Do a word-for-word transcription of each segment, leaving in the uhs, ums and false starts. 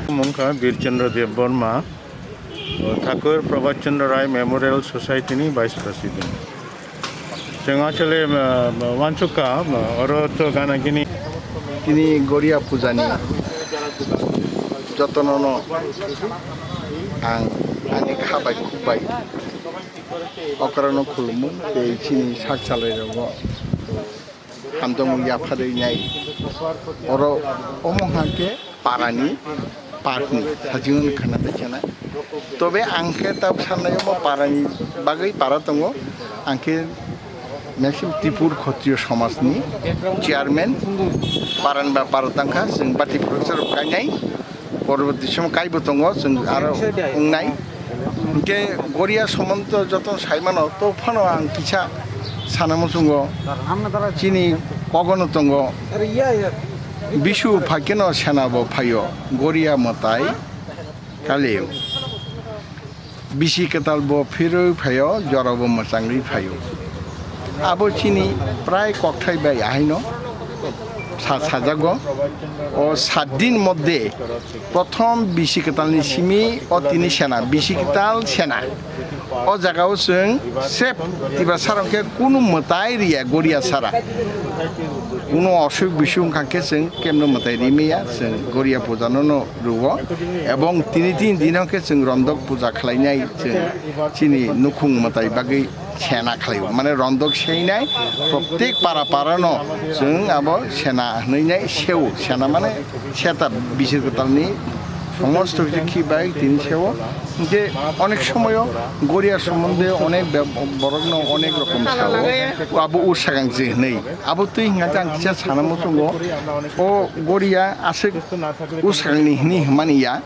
Mungkha Birchandra Debbarma, Thakur Prabhat Chandra Rai Memorial Society ni Vice President. Chwng actually, uh, wansukha, uh, oro to gana gini. Tini Goria puja ni jotono no ang ani kha bai khuk bai okra no khulumu tei chini sak chalai rogo hamjakmung yapharwi nai. Oro omo hwnkhe parani parkni sajwng khana bai khana. Tobe ang khe tabuk sanai omo parani bagwi para tongo. Ang khe maximum Tripur Khotriyo Somajni chairman, parani ba para tangkha, chwng bati phwrwngsa rok kainai. Porborti somo kaibo tongo, chwng aro wngnai. Hwnkhe Goria somondo joto saimano, to phano ang kisa sana muchungo, chini kogono tongo, bisu phaikeno senabo phaio, Goria mwtai kalio. Bisi kwtal bo phirwi phaio, jorabo mwchangwi phaio. Abo chini prai kokthai bai ahaino sa-, sajago. O sat din moddhe prothom bisi kwtalni simi o tini sena, bisi kwtal sena. O jagao chwng sep tiba sarong khe kunu mwtai riya Goria sara. Kunu osuk bisuk wngkha khe chwng kemno mwtai rimaya, chwng Goria puja no no rwo. Ebong tini tin dino khe chwng rondok puja khlainai chwng chini nukhung mwtai bagwi sena khlaio. Mane rondok seinai, protek para para no chwng abo sena hwnwi nai seo. Sena mane seta bisir kwtalni somosto kichu khi bai tini seo. Hwnkhe onek somoyo Goria somonde onek be-, borokno onek rokom sao. Abo usakang je hwnwi. Abo twi hwnkha khe ang kisa sana muchungo. O Goria aswk usakangni hwnwi hwnmani ya.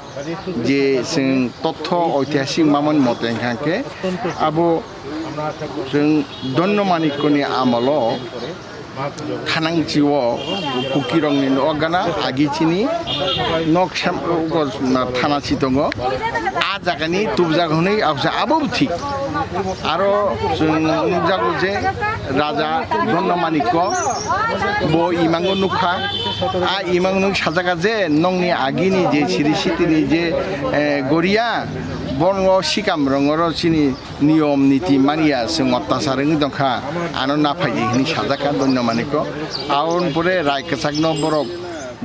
Je chwng totho oitihasik mamani mote hwnkha khe abo chwng Donno Manikkoni amolo Thanangchi o Kukirokni nok gana agi chini nok sem-, o, thana si tongo. A jagani tubjak hwnwi absa abo thik. Aro chwng nukjago je Raja Donno Manikko bo imango nukha. A imango nuk sajaka je nokni agini je siri sitini je, eh, Goria, bono sikam rongoro chini niyom niti mania chwng ottachar wngwi tongkha, ano naphai di hwnwi sajaka Donno Manikko. Aboni pore Rai Kwchakno borok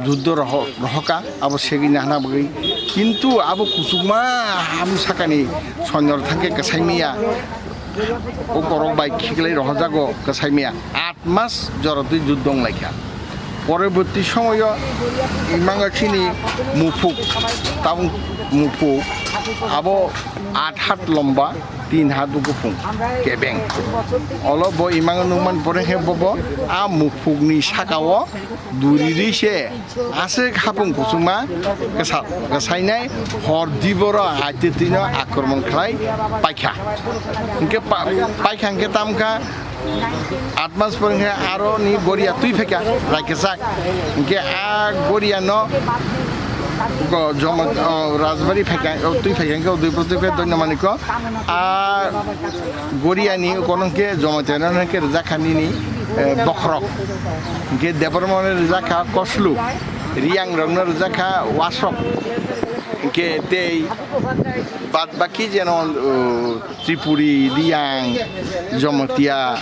juddo roho-, rohoka, abo segwi nahna bagwi. Kintu abo kuchukma hamu sakani soinyor thangkhe kwsai maya, o borok bai khiklai rohojago kwsai maya. Aat mas jora twi juddo wnglaikha. Poroborti somoyo imanga chini muphuk, tabuk muphuk, abo aat hat lomba, tin hat bukuphung kebeng. Olo bo imang nukman pore khe bobo a muphukni sakao duri ri se aswk hapung kuchukma kwsa, kwsainai hor diboro aitwtwino akromon khlai paikha. Hwnkhe pa-, paikha hwnkhe tamkha Aat mas pore hwnkhe aro ni Goria twi phaikha, Rai Kwchak. Hwnkhe a Goria no go jomo, o, Rajbari phaikha, o, twi phaikha hwnkhe o dui phaikha Donno Manikko. A Goria ni kono hwnkhe Jomotia no hwnkhe rwjakha nini, eh, bokhorok. Hwnkhe Debbarma no rwjakha koslu, Riyang rok no rwjakha wasok. Hwnkhe tei bad baki jeno, o, Tripuri, Riyang, Jomotia,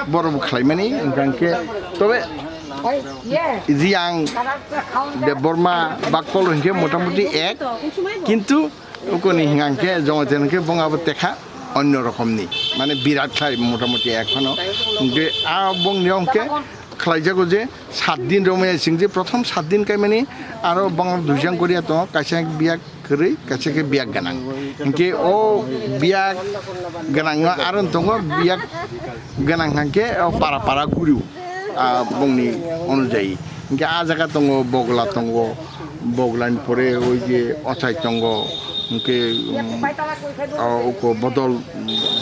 borok bo khlaimani, hwnkha hwnkhe, tobe Riyang Debbarma ba Kolo hwnkhe motamuti ek, kintu ukoni hwnkha hwnkhe Jomotia hwnkhe bong abo tekha onno rokomni, mane birat khlai motamuti ek phano. Hwnkhe a bongni hwnkhe khlaijago je sat din romwi sing je prothom sat din kaimani aro bong duijang Goria tongo, kaisa biyak kwrwi, kaisa khe biyak gwnang. Hwnkhe o biyak gwnangno aro tongo, biyak gwnang hwnkhe o para para guriu, a, bongni onujayi. Hwnkhe a jaga tongo, bogla tongo, boglani pore oi je ochai tongo, hwnkhe, um, o uko bodol,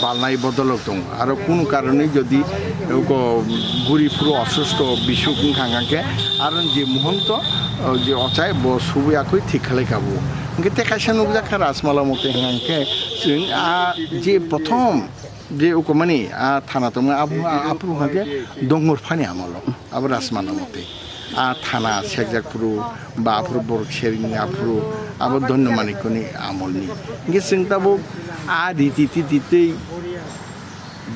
balnai bodolrok tongo. Aro kunu karone jodi uko guri phuru osusto bisuk wngkha hwnkhe, aro je muhunto o je ochai bo subui akui thik khlai kha bo. Hwnkhe tei kaisa nukjak kha Rajmala Mote hwnkhe chwng a je prothom je ukomani a thana tongma aphuru, aphuru hwnkhe Dongur phani amolo abo Rajmala Mote. A thana sekjak phuru ba aphuru borok sering aphuru abo Dhanyo Manikni amolni. Hwnkhe chwng tabuk a riti titi tei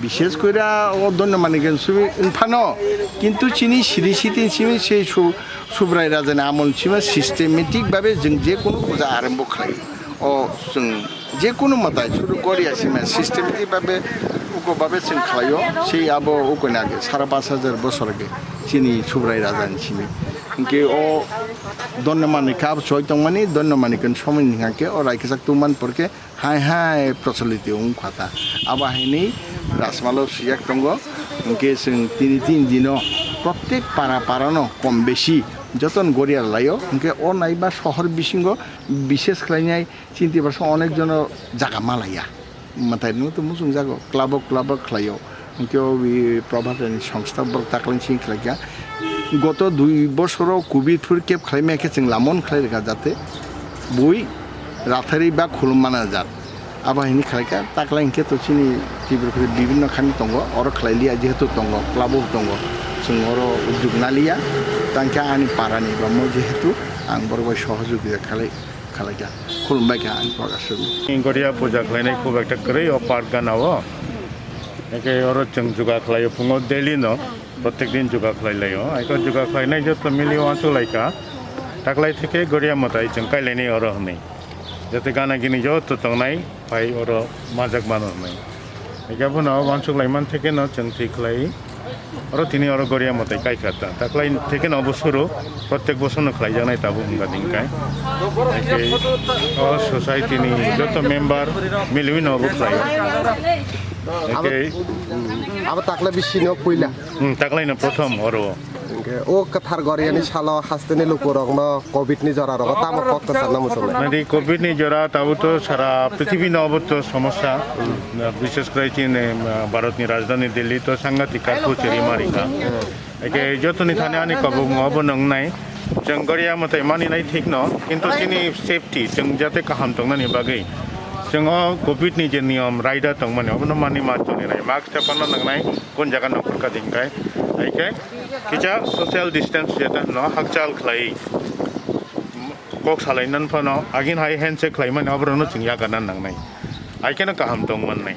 Bishes koira o Dhanyo Manikni simi wngphano, kintu chini siri siti simi se Su-, Subrai Rajani amol sima systematic babe jwng je kunu puja arombo khlai. O chwng je kunu mwtai suru goria sima systematic babe uko babe chwng khlaio, sei abo ukoni age sara pash hajar bosor age chini Subrai Rajani simi. Hwnkhe o Dhanyo Manik khe abo choi tongmani, Dhanyo Manikni somoi ni hwnkhe o raikhasak tungman porkhe hai hai procholito wng kha ta. Abo hainwi Rajmalo swijak tongo. Hwnkhe chwng tini tin dino prottek para para no kom besi joton goria laio. Hwnkhe o naiba sohor bisingo bishes khlainai chinti barsa onek jono jaga malaiya. Mwtai no to muchung jago, club o club o khlaio. Hwnkhe o bi Prabhat ni songstha borok taklai sing khlaikha. Goto dui bosoro covid phur kep khlaimaya khe chwng lamon khlai rwkha jate bui rathari ba khulum mana jat. Abo hini khlaikha taklai hinkhe to chini Tripura khe bibinno khani tongo, oro khlai liya jehetu tongo, club o tongo. Chwng oro ujuk naliya, tangkhe ani para ni bamo jehetu ang borok bai sohojogita khlai. Khalai kha, khulumbai kha ang Prakash Raghu. Goria puja khlainai khub ekta kwrwi o park gana o. Eke oro chwng juga khlaio phungo daily no, protek din juga khlai laio. Aiko juga khlainai joto mili uansuk lai kha. Taklai theke Goria mwtai chwng kailainai oro hwnwi. Jate gana gini joto tongnai phai oro majak mano hwnwi. Eke bono uansuk lai man theke no chwng thik khlai. Oro tini oro Goria mwtai kai kha ta. Taklai theke no bo suru, protek bosor no khlai jaknai tabuk wngkha din kai. Eke o society ni joto member miliwi no bo khlai. Eke abo taklai bisi no puila. Hmm, taklai no prothom oro. Hwnkhe o kwthar Goriani salo hasteni lukurokno covid ni jora rogo tamo kok kwcharna muchungnai? Nadi covid ni jora tabuk to sara prithibi no obo to somosya. Bishes khlai chini, ah, Bharat ni rajdhani Delhi to sangatik karphu chiri mari kha. Eke jotoni thani ani kobok mo obo nwngnai. Chwng Goria mwtai mani nai thik no, kintu chini safety, chwng jate kaham tongnani bagwi. Chwng o covid ni je niyom raida tongmani, obono mani ma choli nai. Mask tepanna nangnai, kun jaga nongkhor ka din kai. Hai khe kisa social distance jeta hwno hakchal khlai. Kok salai nan phano, agin hai handshake khlai mani, oborokno chwng yakarna nangnai. Hai kheno kaham tong mannai.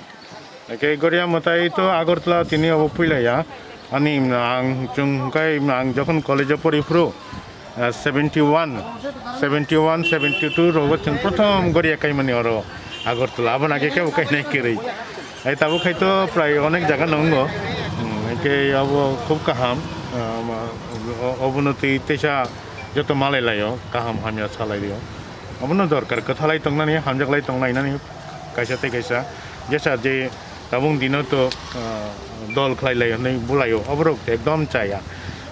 Eke Goria mwtai to Agartala tini obo puila ya. Ani ang chwng kai ang jokhon college o pori phuru, ah, seventy one, seventy one, seventy two rogo chwng prothom Goria kaimani oro Agartala. Aboni age kebo kainai kwrwi. Ai tabuk khai to prai onek jaga nongo. Hmm, eke abo khub kaham. Ah, ma-, o-, obono twi teisa joto malai laio, kaham hamya salai rio. Obono dorkar kwthalai tongnani, hamjaklai tonglainani kaisa tei kaisa. Jesa je tabuk dino to, ah, dol khlai lai hwnwi bulaio, oborok ekdom chaya.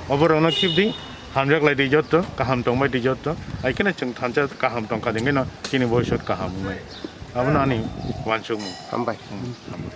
Oborokno khibdi, hamjak lai di jotto, kaham tong bai di jotto. Hai kheno chwng thansa kaham tong kha, hwnkhe no chini bhobishyot kaham wngnai. Abono ani uansukmung. Hambai. Hmm, hambai.